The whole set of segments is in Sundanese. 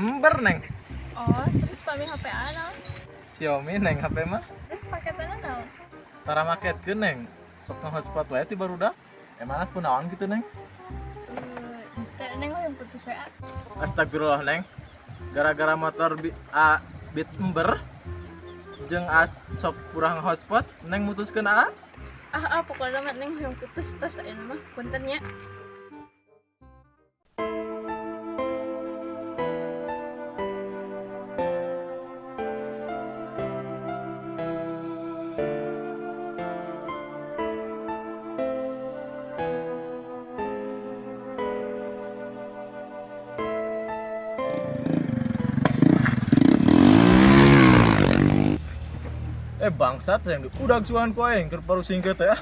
Ember, Neng. Oh, terus pami HP naon? Xiaomi, Neng, HP mah. Terus paketanna naon? Tara maketkeun, Neng. Sok hotspot wae ti barudak. Emangna kunaon gitu, Neng? Eh, teu, Neng hoyong putus we, ah. Astagfirullah, Neng. Gara-gara motor bi A bit ember jeung A sok kurang hotspot, Neng mutuskeun A. Ah, ah, pokoknya mah Neng hoyong putus tos ayeuna mah, punten nya. Eh, bangsat, yang udah suan ku aing keur paru singket teh ah.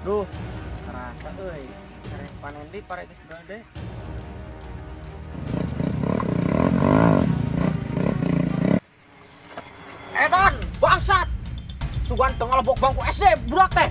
Duh, kerasa euy. Karek panen di pare geus gede. Edan, bangsat. Sugan teu ngalebok bangku SD budak teh.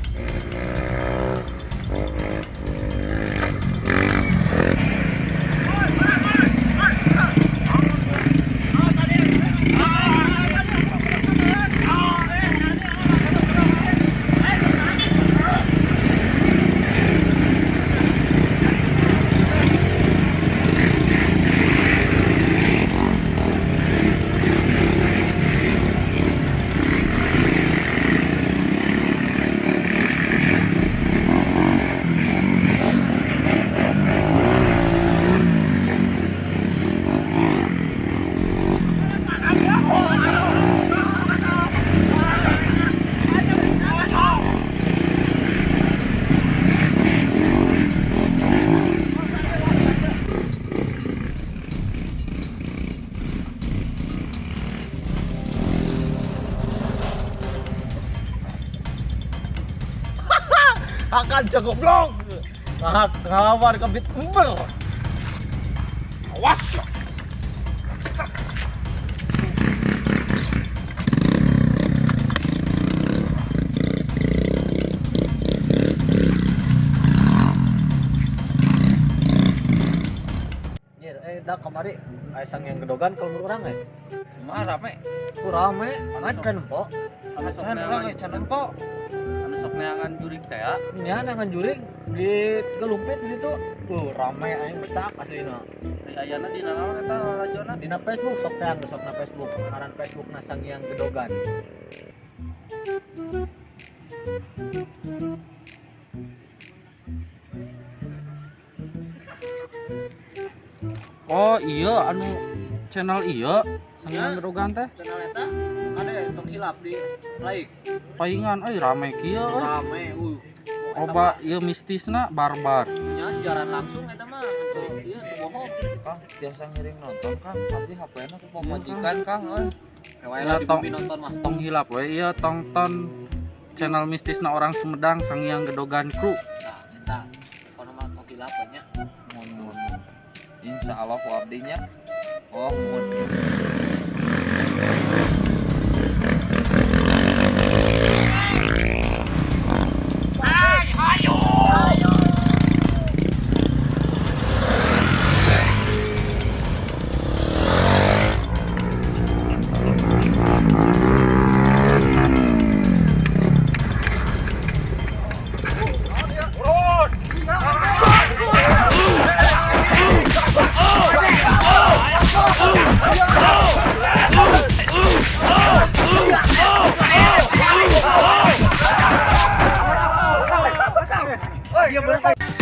Akan jago goblok. Ngahak ngawar ke bit ember. Awas. Nyir, eh dah kamari aya sang yang gedogan kalau menurut orang eh. Mah rame. Ku rame, kan nempo. Anu sok Can urang neangan, eh can nempo. anu sok neangan jurik teh ya. Nya nangan juring di gelumpit di situ. Rame aing bestak aslina. Di ayana di naon eta lalajona? Dina Facebook sok teang sok na Facebook. Ngaran Facebook na sang yang gedogan. Oh iya anu channel iya Ya. Sangyang Gedogan teh. Channel eta ada tong hilap di like. Paingan euy rame kieu euy. Rame Oba ieu mistisna barbar. Nya siaran langsung eta mah. Tuh, ieu teu bohong. Kang, biasa ngiring nonton Kang, tapi HP-na ku pamajikan Kang euy. Kewae lah di Ya, tong. bumi nonton mah. Tong hilap we ieu tongton channel mistisna orang Sumedang Sangyang Gedogan Crew. Nah, eta kono mah tong hilap we nya. Mun mun. Insya Allah ku abdi nya. Oh, mun. Iya bener.